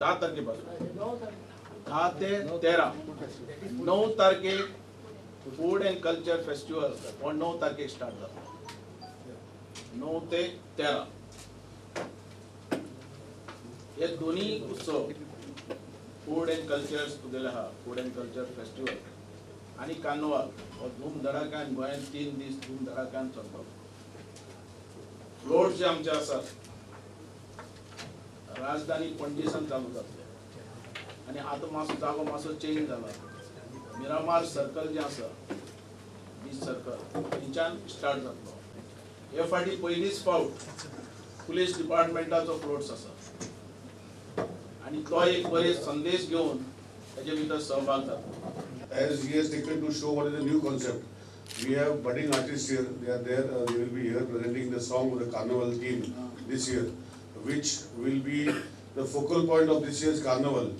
10 तारखे पासून 10 ते 13 9 तारखेक फूड अँड कल्चर फेस्टिवल हो 9 तारखेक स्टार्ट जाता, 9 ते 13। हे दोन्ही उत्सव फूड अँड कल्चर तुगेले आहा, फूड अँड कल्चर फेस्टिवल आनी कार्नवाल हो धूमधडाक्यान गोंयांत 3 दीस धूमधडाक्यान चलता। फ्लोट जे आमचे आसात राजधानी पणजेसान चालू जातले आनी आतां मातसो जागो मातसो चेंज जाला। मिरामार सर्कल जें आसा बीच सर्कल थंयच्यान स्टार्ट जातलो। हे फावटी पयलीच फावट पुलीस डिपार्टमेंटाचो फ्लोट्स आसा आनी तो एक बरे संदेश घेवन ताजे भितर सहभाग जातलो। As he has taken to show what is the new concept, we have budding artists here. They are there. They will be here presenting the song of the Carnival theme this year, which will be the focal point of this year's Carnival.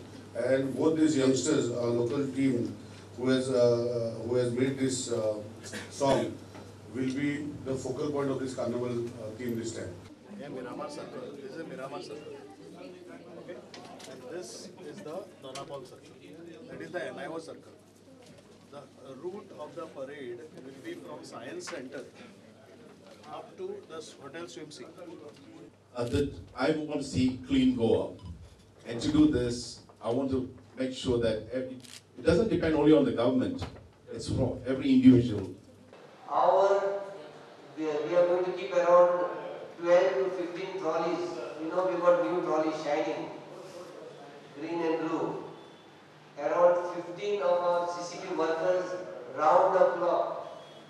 And both these youngsters, our local team, who has made this song, will be the focal point of this Carnival theme this time. Yeah, Miramar Circle. This is Miramar Circle. Okay, and this is the Dona Paula Circle. That is the NIO Circle. The route of the parade will be from Science Center up to the Hotel Swimsea. I want to see clean Goa, and to do this, I want to make sure that it doesn't depend only on the government, it's for every individual. We are going to keep around 12 to 15 trolleys. You know, we got new trolleys shining, green and blue. Around 15 of our CCP workers round the clock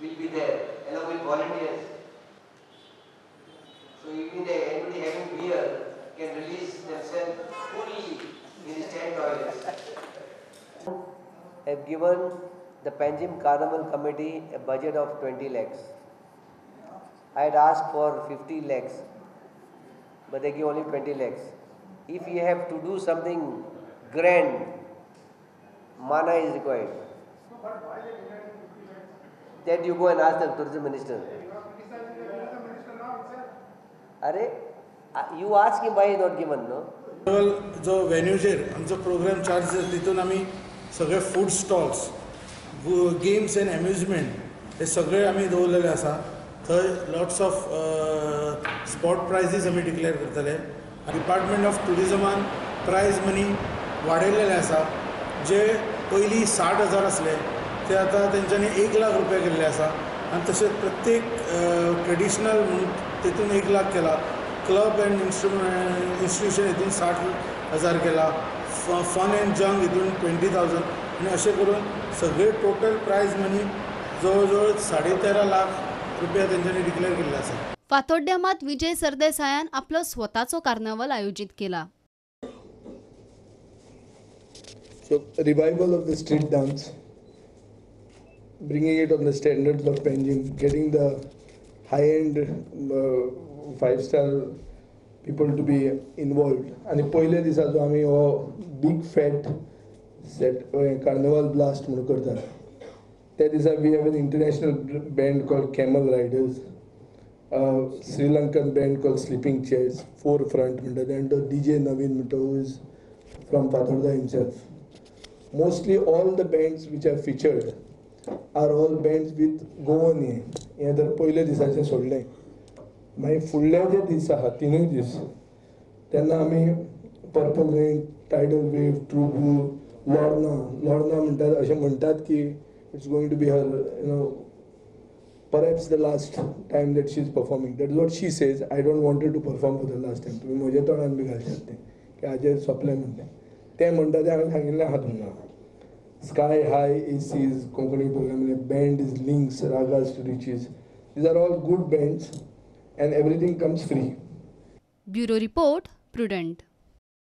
will be there, along with volunteers. So even anybody having beer can release themselves fully in the stand toilets. Have given the Panjim Carnival Committee a budget of 20 lakhs. I had asked for 50 lakhs, but they give only 20 lakhs. If you have to do something grand, mana is required. But why they demanding 50 lakhs? Then you go and ask the tourism minister. You are criticizing the tourism minister now itself. Arey, you ask him why he is not given, no? जो वेन्यूचेर आमचो programme charge तितून आमी सगळे food stalls, games and amusement हे सगळे आमी दवरलेले आसा। थंय लॉट्स ऑफ स्पॉट प्रायजीस आमी डिक्लेअर करतले। डिपार्टमेंट ऑफ ट्युरिजमान प्रायज मनी वाडयलेले आसा, जे पयलीं 60,000 आसले ते आतां तेंच्यांनी 1 लाख रुपया केल्ले आसा। आनी तशेंच प्रत्येक ट्रेडिशनल म्हणून तेतून 1 लाख केला, क्लब अँड इन्स्टिट्यूशन हितून 60,000 केला, फन अँड जंग हितून 20,000 आनी अशें करून सगळे टोटल प्रायज मनी जवळ जवळ 13.5 लाख रुपया तेंच्यांनी डिक्लेअर केल्ले आसा। फातोड्ड्यां मात विजय सरदेसायान आपलो स्वताचो कार्नावल आयोजीत केला। So revival of the street dance, bringing it on the standards of Panjim, getting the high-end 5-star people to be involved. आनी पयले दिसा जो आमी हो big fat set carnival blast म्हणून करतात त्या दिसा we have an international band called Camel Riders, Sri Lankan band called Sleeping Chairs, Four Front म्हणटा, and D J Naveen म्हणटा who is from Fatorda himself. Mostly all the bands which are featured are all bands with Goan हें हें तर पयले दिसाचें सोडलें, मागीर फुडले जे दीस आहा तिनूय दीस तेन्ना आमी Purple Rain, Tidal Wave, True Blue, Lorna, Lorna म्हणटात अशें म्हणटात की it's going to be her you know perhaps the last time that she is performing. That is what she says. I don't wanted to perform for the last time. तुमी म्हज्या तोंडान बी घालशात तें की हाजेर सोंपलें म्हणलें तें म्हणटा तें हांवें सांगिल्लें आहा तुमकां। Sky High ACs Konkani program band is Links, Ragas to Riches, these are all good bands and everything comes free. Bureau report, Prudent.